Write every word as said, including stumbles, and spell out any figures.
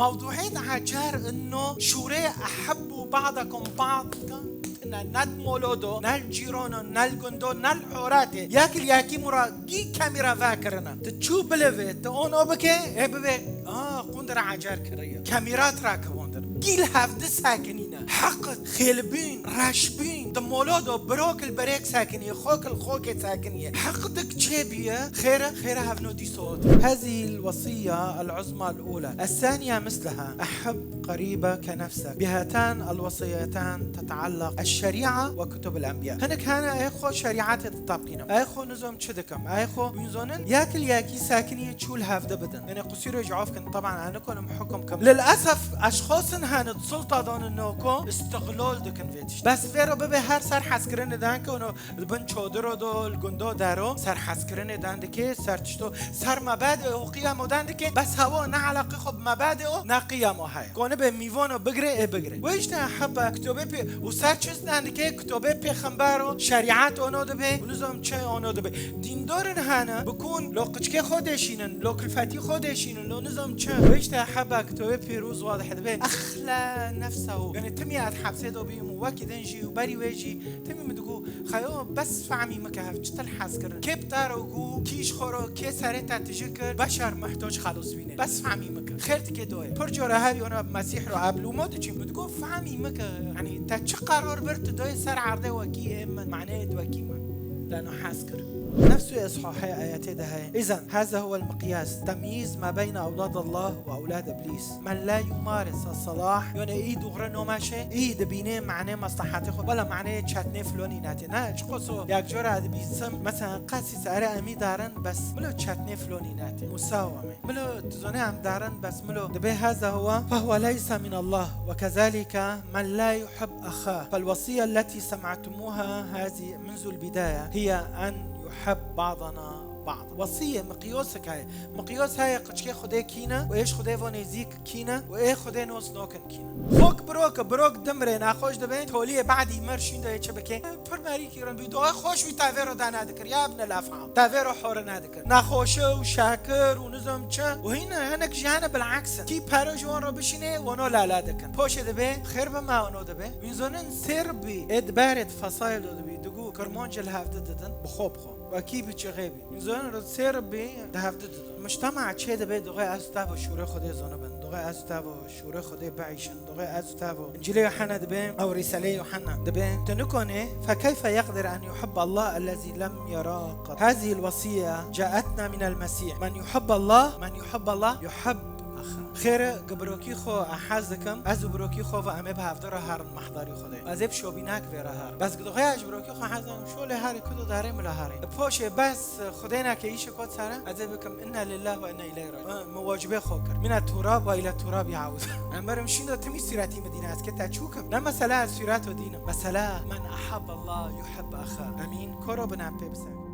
Mewdûê Ecar ino şûrê ehibbu ba'dakum ba'dan tine, ne di molodo, ne li cîrono, ne li gundo, ne li horatê. Yek li yekî mura gî kemîra vekirine. Tu çû bilivê, tu ono bike, ê bibê, a, qundir Ecar kiriye. Kemîra tira kevondir. Gî li hevdi sekinîne. Heq xêlbîn, reşbîn, di molodo birok li berêk sekiniye, xok li xokê sekiniye. Heq dik çê biye, xêre, xêre hevno dîso. هذه الوصية العظمى الأولى. الثانية مثلها، أحب قريبك كنفسك. بهاتان الوصيتان تتعلق الشريعة وكتب الأنبياء. Hinek hene ê xwe şerîetê ditabqînim. Ê xwe nizam çi dikim. Ê xwe wînzonin yek li yekî sekinî çû li hevde bidin. Yanî qusîrê ji of kin. Taban ez nikonim hukum kim. Lilesef eşxosin hene di sulta danin noko istiglol dikin vê tişt. Bes vê re bibe her ser hezkirinê dan ke ono li bin çodiro do, li gundo dero, ser hezkirinê dan dike, ser tişto, ser mebadê û qiyamo dan dike, bes hewa ne eleqê xwe bi mebadê û ne qiyamo heye. Konibe mîvono bigire, ê bigire. Wê işte heba kitobê pê, û ser çi dan dike, kitobê pêxember û şerîet ono dibe, û nizam çi ono dibe. Dîndorin hene, bikûn, lo qiçkê xwe dêşînin, lo kilfetî xwe dêşînin, lo nizam çi. Wê işte heba kitobê pîroz wadih dibe. Exle nefsehu. Yanî timî ez hepsê do bîm û wekî din jî û berî wê jî timî min digo, xeyo bes fehmî mike hev çi te li hez kirin. Kê bi te re gû, kî ji xwe re, kê serê te tijî kir, beşer muhtoc xelos bîne. Bes fehmî mike. Xêr dike doye. Pir cara hevî ona Mesîh re eblûmo diçîn. Min digo fehmî mike. Yanî te çi qerar bir tu doye ser erdê wekî ê min, maneyê di wekî min. Leno hez kir. نفس إصحاحي آياتي دهي. إذن هذا هو المقياس، تمييز ما بين أولاد الله وأولاد إبليس. من لا يمارس الصلاح، yani î dûxre nomeşe, î dibîne mane maslahatê xwe. Wela mane çetnê flonî nate. Ne, çiqo so, yak cora dibîsim, mesela qasî sare emî darin, bes milo çetnê flonî nate. Musawame. Milo, tu zane em darin, bes milo, dibe هذا هو، فهو ليس من الله، وكذلك من لا يحب أخاه. فالوصية التي سمعتموها هذه منذ البداية هي أن يحب بعضنا بعضا. Wesiyê miqyosek heye. Miqyos heye qiçkê Xwedê kîne û êş Xwedê vo nêzîk kîne û ê Xwedê nos nokin kîne. Xok birok, birok dimre, naxoş dibe, toliyê badî mir şîn doyê çi bike? Pir merîkî rin bî, doğa xweş wî tavê ro dana dikir, ya ibne lafam. Tavê ro hore nadikir. Naxoşi û şakir û nizam çi. Û hîn hinek jî hene bilaksin. Kî pere ji wan re bişîne, wano lala dikin. Poşê dibe, xêr be ma wano dibe. Wîn zonin sêr bî. Ê diberê di fesayê lo dibî. Digu, kirmanc li hevdi didin, bi xwe bi xwe. Wekî bi çixê bî. Wîn zonin ro sêr bî, di hevdi didin. Mujtema çê dibe, dixe ez tev şûrê Xwedê zonibin. Dixe ez tev şûrê Xwedê biîşin. Dixe ez tev. Încîlê Yohanna dibe, ew Rîsalê Yohanna dibe. Tu nikone, فكيف يقدر أن يحب الله الذي لم يراه قط؟ هذه الوصية جاءتنا من المسيح. من يحب الله، من يحب الله يحب أخاه. Xêre, gi birokî xwe ez hez dikim, ez û birokî xwe ve em ê bi hevdi re herin mehdarî Xwedê. Ez ê bi şobînak vê re herim. Bes gi doxeya ji birokî xwe hez dikim, şolê herê, kudo darê mila herê. Poşê bes Xwedê nake îşê kot sere, ez ê bikim inna lillahi ve inna ileyhi raciun. Ha, min wacibê xwe kir. Mina turab ve ila turab yaud. Em berim şîndo timî sîretî Medîne ez kê te çûkim. Ne mesela ez sîreto dînim. Mesela men ahabba Allah yuhibbu axa. Emîn, koro binem pê biser.